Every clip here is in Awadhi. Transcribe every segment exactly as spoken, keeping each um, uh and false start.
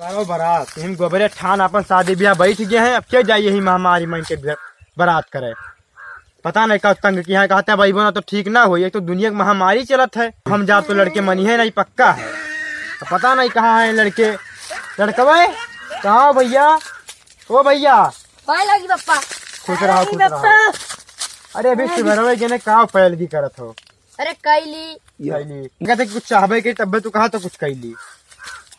अरे बारात, तुम गोबरे ठान अपन शादी ब्याह बैठ गए हैं, अब क्या जाइए ही महामारी में इनके घर बारात करे। पता नहीं कब तंग किया है, कहते हैं भाई बना तो ठीक ना हो, एक तो दुनिया की महामारी चलत है, हम जा तो लड़के मनी है नहीं, पक्का है। तो पता नहीं कहाँ है लड़के, लड़कवे कहाँ हो भैया? ओ भैया, पाए लगी पप्पा। खुश रहो, खुश रहो। अरे अभी सुबह रहो, जने का पैलगी करत हो? अरे कैली। कैली। कहते कुछ चाहबे के तब्बे तू कहा तो कुछ कैली।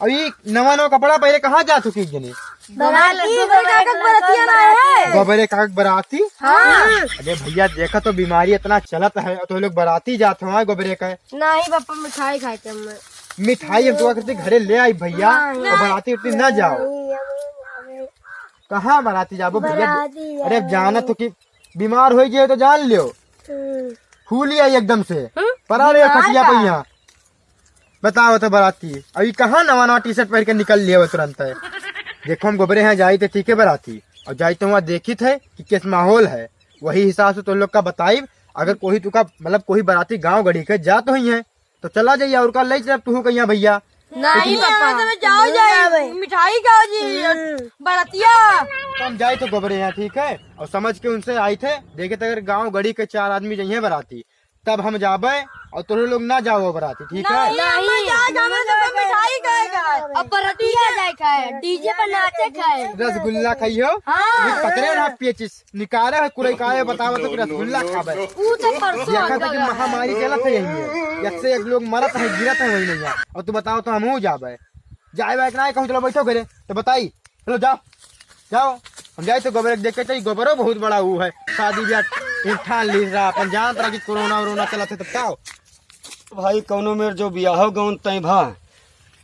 अब ये नवा नवा कपड़ा पहले कहाँ जात हो की जने? बराती, गोबरे काका के बरतिया ना है। गोबरे काका के बराती? हाँ। अरे भैया देखा तो बीमारी इतना चलत है, तो लोग बराती जात हो, हाँ, गोबरे का। नहीं पापा, मिठाई खाए के हमें। मिठाई हम तो करते घरे ले आई भैया, हाँ, और बराती उतनी ना जाओ। नहीं, हमें, हमें कहाँ बराती जाबो भैया? बराती अरे अब जाना तो कि बीमार हो गए तो जान लियो। हम्म। फूली आई एकदम से। हम्म? परा रे बीमार खटिया का? पे यहाँ। बताओ तो बराती, अभी कहाँ नवा नवा टी शर्ट पहन के निकल लिए हो तुरंत है। देखो हम गोबरे हैं, जाई थे ठीक है बराती, और जाई तो वहाँ देखी थे कि किस माहौल है, वही हिसाब से तो लोग का बताई। अगर कोई तुका मतलब कोई बराती गाँव गढ़ी के जात हुई है तो चला जाइए, और का ले चलब तू कहिया भैया। नहीं लेकिन पापा, यहाँ से जाओ नहीं जाए, जावे। मिठाई खाओ जी, हम्म। बरतिया। तो हम जाए तो गोबरे यहाँ, ठीक है, और समझ के उनसे आई थे, देखे तो अगर गाँव गढ़ी के चार आदमी जइहे बराती, तब हम जाबे, और तोरे लोग ना जाओ बराती, ठीक है? नहीं, हम नहीं। जाए, हमें तो मिठाई खाएगा। अब बरतिया जाए खाए, डीजे पर नाचे खाए। रसगुल्ला खाइयो, हाँ। ये पकड़े ना पेचिस। निकारे है कुरई कारे बतावत हो कि रसगुल्ला खाबे। ऊ तो परसों देखा था कि महामारी चलत है यही है। एक से एक लोग मरत है, गिरत है वही नहीं है। और तू बताओ तो हमहू जाबे। जाए बाय कि ना कहूँ चलो बैठो घरे। तो बताई। चलो जाओ। जाओ। हम जाए तो गोबर देख के चाहिए। गोबरो बहुत बड़ा वो है। शादी ब्याह ठान ली रहा। अपन जानत रहा कि कोरोना वोरोना चलत है तब का हो? भाई कौनो मेर जो बियाह गौन तय भा।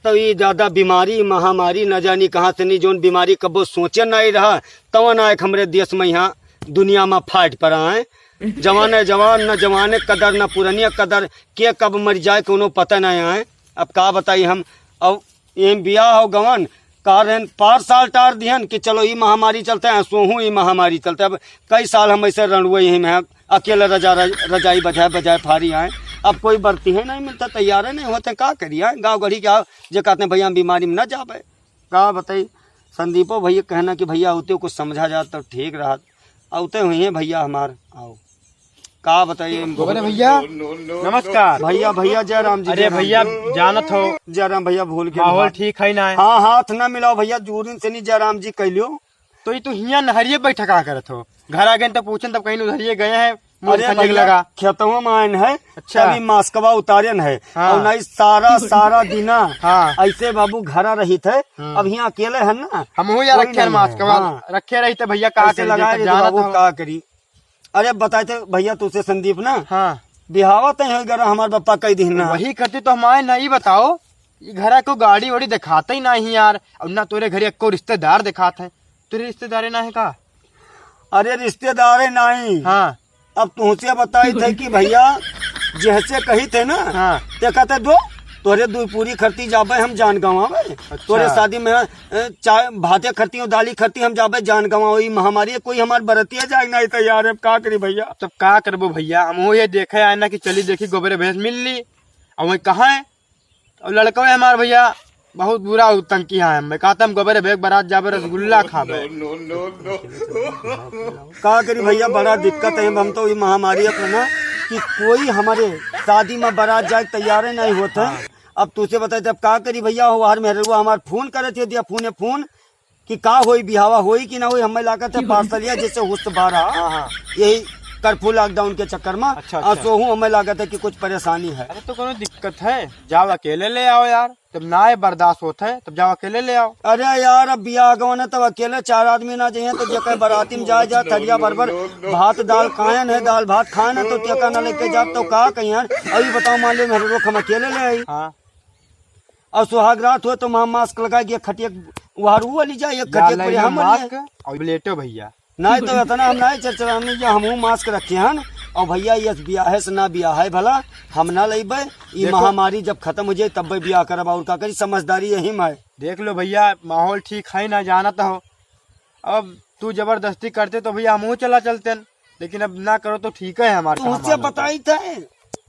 तो ई ज्यादा बीमारी, महामारी, न जानी कहाँ से नी, जौन बीमारी कबो सोचे नाहीं रहा, तवन आए हमरे देश में यहाँ दुनिया में फाट पड़ा है। जवाने जवान, न जवाने कदर, न पुरनिया कदर, के कब मर जाए, कोनो पता नाहीं आए। अब का बताई हम, अब एम बियाह हो गवन, का रहन, पार साल टार दिहन कि चलो ई महामारी चलते हैं, सोहू ई महामारी चलते। अब कई साल हम ऐसे रणुए यहीं में हैं, अकेले रजा-, रजाई बजाए, बजाए फारी आए। अब कोई बरती है नहीं मिलता, तैयार है नहीं होते, का करिए? गाँव गढ़ी के आओ, जे कहते हैं, "भैया, हम बीमारी में न जाबे।" का बताई, संदीपो भैया कहना कि भैया, होते कुछ समझा जात तो ठीक रहत। औते हुई हैं भैया हमार, आओ। का बताइए हम? बोले भैया, नमस्कार। भैया, भैया, जय राम जी, अरे जय राम भैया, जी। जानत हो, जय राम भैया, भूल के माहौल बात। ठीक है ना है? हाँ, हाथ ना मिलाओ भैया, दूरिन से नहीं जय राम जी कह लियो। तो ये तो हियाँ नहरिए बैठा का करत हो? घर आ गए तो पूछन, तब कहीं उधरिए गए हैं, मुँह अरे संजोग भैया, लगा। खेतवा में आयन है, अच्छा। तभी मास्कवा उतारन है। हाँ। और नहीं सारा, सारा दिना हाँ। ऐसे बाबू घरा रहित है। हम्म। अब यहाँ अकेले है ना, हमहू यार कोई रखे नहीं है। मास्कवा, हाँ। रखे रहित भैया, का ऐसे करी, लगाए जैसे रहित जानत बाबू, हो। का करी? अरे बताए थे भैया तुझसे संदीप ना, हाँ। बिहावा तय हो गया हमार बप्पा कई दिन ना। वही करती तो हम आए ना, ई बताओ, ई घरा को गाड़ी वाड़ी दिखाते ही नहीं यार, और ना तोरे घरे को रिश्तेदार दिखाते हैं, तोरे रिश्तेदारे ना है का? अरे रिश्तेदारे नहीं। हाँ। अब तुहसे बताई थे कि भैया जैसे कही थे ना, हाँ। ते कहते दो, तोरे दो पूरी खरती जाबे हम जान गंवावे। अच्छा। तोरे शादी में, अ, चाय भाते खरती और दाली खरती हम जाबे जान गंवावे। ई महामारी है, कोई हमार बरतिया जाए नहीं तैयार है, अब का करी भैया? तब का करबो भैया, हम वो ये देखे आए ना कि चली देखी गोबरे भैंस मिल ली, और वही कहाँ है? और लड़कवे हमार भैया बहुत बुरा उ तंग किया है। मैं कहता हम गोबरे भेग बारात जाबे रसगुल्ला खाबे। का करी भैया, बड़ा दिक्कत है। हम तो ई महामारी अपना ना कि कोई हमारे शादी में बारात जाए के तैयार ही नहीं होता है। हाँ। अब तुझसे बताए थे, अब का करी भैया, हो हर मेहरुआ हमार फोन करे थे, दिया फोन, फोन कि का होई, बिहावा होई कि ना होई, हमें लागत है पार्सलिया जैसे हुस्त बारा। हाँ, हाँ। यही कर्फ्यू लॉकडाउन के चक्कर में। अच्छा, आ अच्छा। सोहू हमें लागत है कि कुछ परेशानी है। अरे तो कोनो दिक्कत है, जाओ अकेले ले आओ यार, जब ना ये बर्दाश्त होत है तब जाओ अकेले ले आओ। अरे यार अब बियाह गवन है तब अकेले चार आदमी ना जाइए तो जेकर बराती में जाए जाए थरिया भर भर भात दाल खायन है, दाल भात खायन है तो तेका ना लेके जाब तो का कहियन? अभी बताओ मान लो मेरे रोक हम अकेले ले आई। हाँ। और सुहाग रात हो तो वहाँ मास्क लगा के खटिया वहाँ रू वाली जाए, एक या खटिया ले पर लो हम वाली मास्क जाए। और लेटो भैया। नहीं तो इतना हम नहीं चर्चा, हमने ये हमहू मास्क रखे हन। और भैया ये बियाहे से ना बियाहे भला, हम ना लेबे। ई देखो। महामारी जब खत्म हो जाए तब बियाह करब, और का करी, समझदारी यही में है। देख लो भैया, माहौल ठीक है ना, जानत हो। अब तू जबरदस्ती करते तो भैया हमहू चला चलते, लेकिन अब ना करो तो ठीक है हमारे तुझसे बताई थे।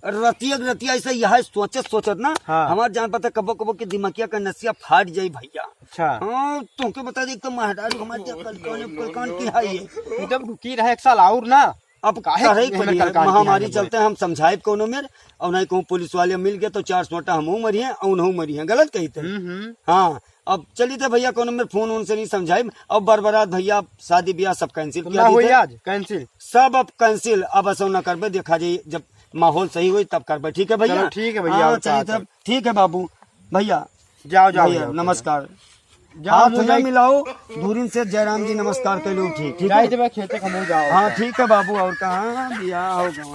रतिया के रतिया ऐसे यह सोचत सोचत ना, हाँ। हमार जान पता कबो कबो के दिमागिया का नसिया फाट जाई भैया। अच्छा। हाँ, तुमके बता दे, एक तो महरारू हमार जा कलकान, कलकान की है ये। तू जब रुकी रहे एक साल और ना। अब काहे काहे के पड़ी है? कलकान की महामारी है चलते हम समझाइब कौनो मेर, और नहीं कहूँ पुलिस वाले मिल गए तो चार सोटा हमहू मरिहे और उनहू मरिहे, गलत कही थे। हम्म, हम्म। हाँ, अब चली थे भैया, कौनो मेर फोन वोन से नहीं समझाइब। अब बरबरात भैया, शादी ब्याह सब कैंसिल तो किया ना दी होई थे। आज कैंसिल। सब अब कैंसिल, अब ऐसा ना करबे, देखा जाई जब माहौल सही होई तब करबे, ठीक है भैया? चलो ठीक है भैया, हाँ, और चलिए का तब, ठीक है बाबू, भैया, जाओ, जाओ, भैया, जाओ, नमस्कार। जाओ, हाथ मुँह ना जाए। मिलाओ, दूरिन से जयराम जी नमस्कार कर लो, ठीक, ठीक जाए है? जब खेते खमो जाओ। हाँ, ठीक है बाबू, और कहाँ भैया, आओ गाँव।